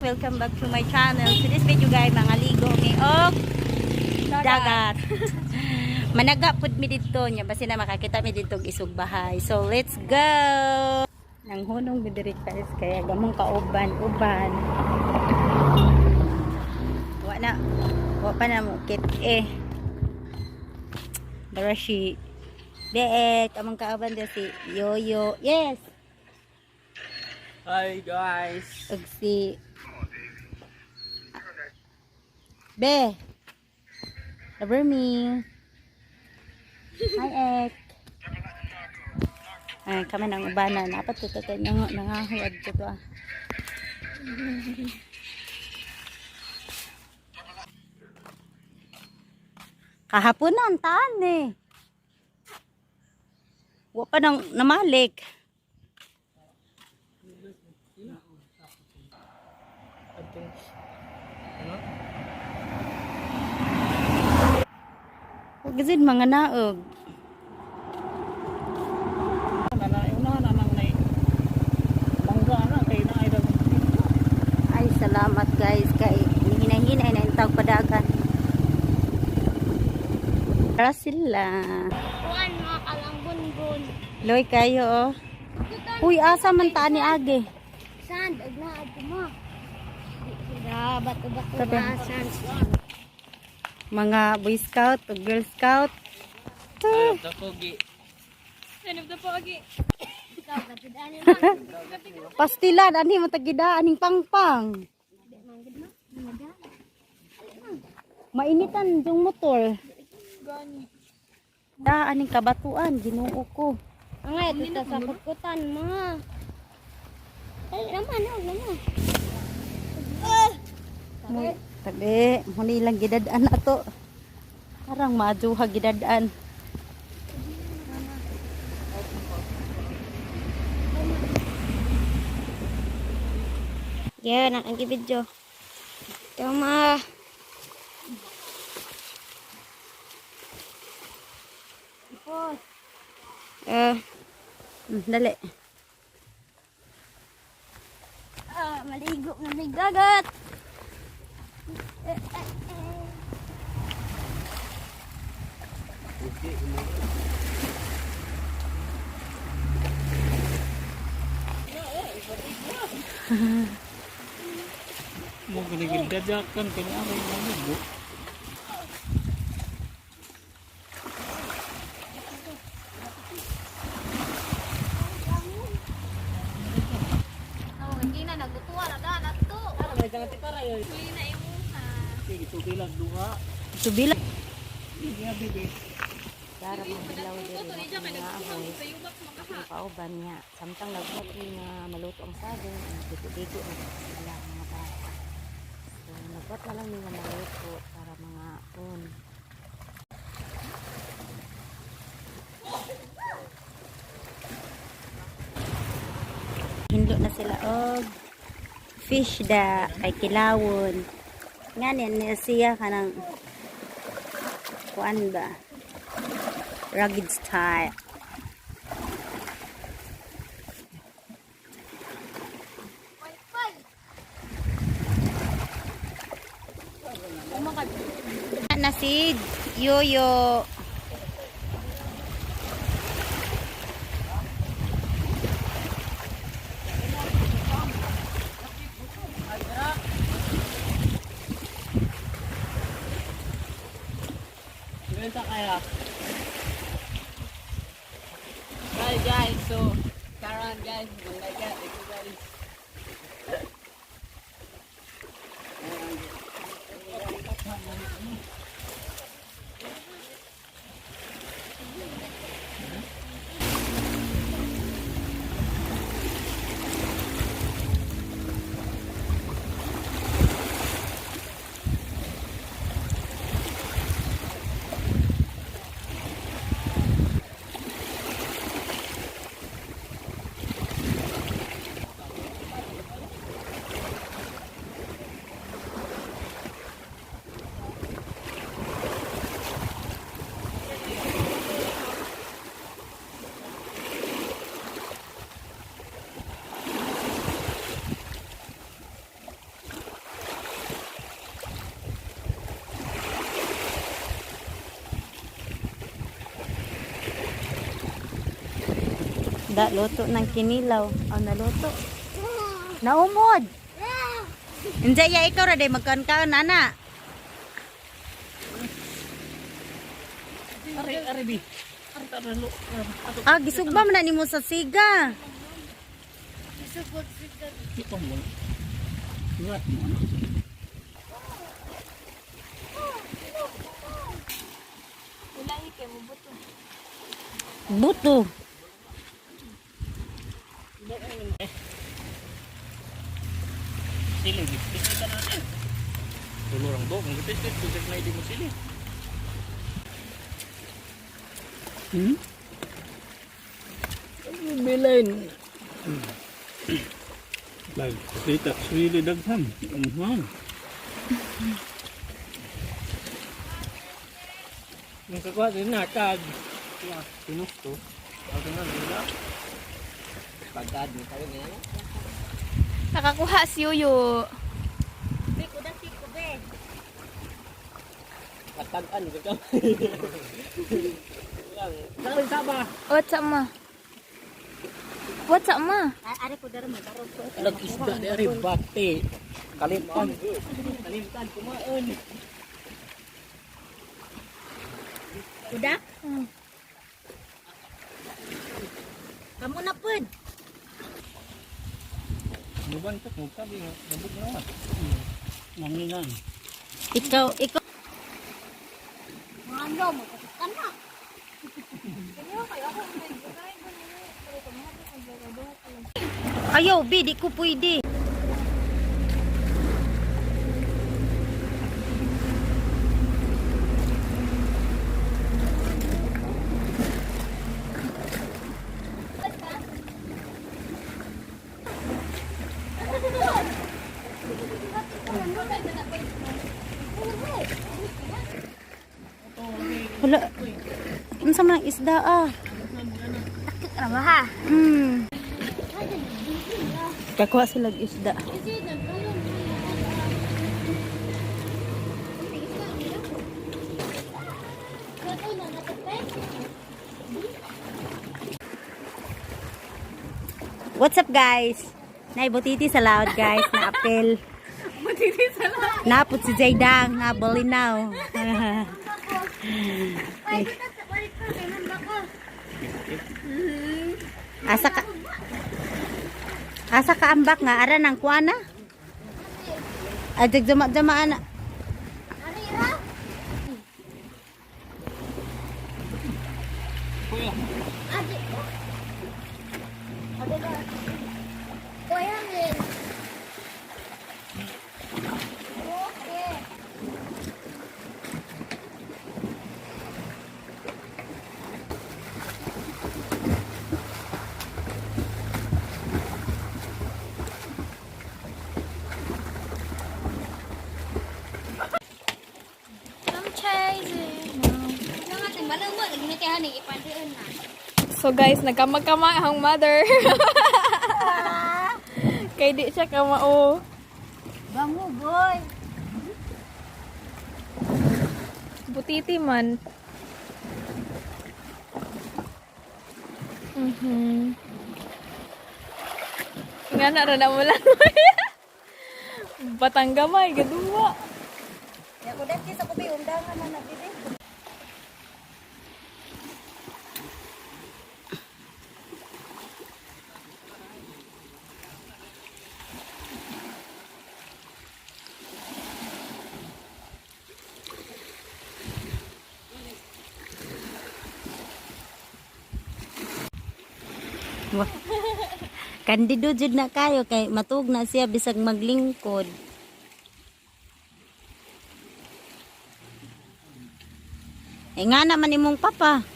Welcome back to my channel. To this video, guys, mga ligo mi og dagat. Managa pud mi didto nya basi na makakita mi didto og isog bahay. So let's go. Nang hunong mi diri, guys, kaya gamong kauban uban. Wa na wa pa na mo kit eh. Dara si Beek, among kauban dia si Yoyo. Yes. Hi, guys. Ug si Be. Cover me. Hi, Ek. Ay, kami nang ubanan. Apat ko kay nang nangahuad ko to. Ah. Kahapon na ang taan eh. Wa pa nang namalik. Ano? Huwag gazin mga naog. Nana, unahan na nang nay. Mangga na kay na ay daw. Ay, salamat, guys, kay hinahinay na yung tawag padagan. Tara sila. Kuan mga kalangbon-bon. Loy kayo oh. Uy, asa man ta ni Age? Sand, ag na ag mo. Da, bato-bato Tabi. na sand. Mga Boy Scout o Girl Scout. Hanap the pogi. Ikaw, katidaan mo. Pastilan ani mo tagida aning pangpang. Mainitan yung motor. Da aning kabatuan, Ginoo ko. Angay, ito sa kutkutan mo. Ay, naman, huwag naman. Mo tabi, mo ni ilang gidad-an ato. Arang majuha gidad-an. Yeah, nang ang video. Ito ma. Eh, Dali. Ah, maligo na may dagat. Eh, eh, eh. Mo ginigil dajakan kay na ay mamugo. Sige, tubilag duha. Subila. Sige, bibi. Dara mga hilaw diri mga ahoy. Ang pauban niya. Samtang naghuwat ni nga maluto ang saging, digo-digo na sila mga bata. So naghuwat na lang ni nga maluto para mga un. Hindo na sila og fish da kay kilawon. Nga niya siya kanang kuan ba? Rugged style. Na si Yoyo. Benta kaya. Hi guys, so karon, guys, mga guys. Isda, luto ng kinilaw. Oh, naluto. Naumod. Injaya, ikaw ra day magkaon-kaon, ana. Ari, ari, bi. Ari, ari, lo. Ah, gisugba man na nimo sa siga. Ito mo. Ingat mo, ano. Buto. Sili, gipisik ka na natin. Tulurang do, kung gipisik, tusik na hindi mo sili. Bilin. Nagkita sili daghan. Nakakuha din na kag. Pinusto. Ako na nila. Pagkad mo tayo ganyan. Nakakuha si Yuyo. Patagan ka. Lang saba. What's up, ma? What's up, ma? Nag-isda di ari bate. Kalimtan. Kalimtan kumaon. Udak? Kamu na pud. Nuban ka mo sabi nga nabog na. Nanginan. Ikaw, ikaw. Ano, magkakita na. Ayaw, bi, di ko pwede. Wala. Unsa man ang isda ah? Takit ra ba ha? Kakuha sila og isda. What's up, guys? Naibutiti sa laot, guys, na apel. Butiti sa laot. Napot si Jaydang nga bolinaw. Asa ka ambak nga ara nang kuana? Ajag jama-jama ana. Kuya. Kuya rin. Okay. I'm chasing now. Na. So guys, nagkamagkama ang mother. Kay di siya kamao. Bango boy. Butiti man. Nga na ra na mo lang. Batang gamay, gaduwa. Ya ko dati sa kubi undangan na nabili. Wah. Kandido jud na kayo kay matug na siya bisag maglingkod. Eh nga naman imong papa.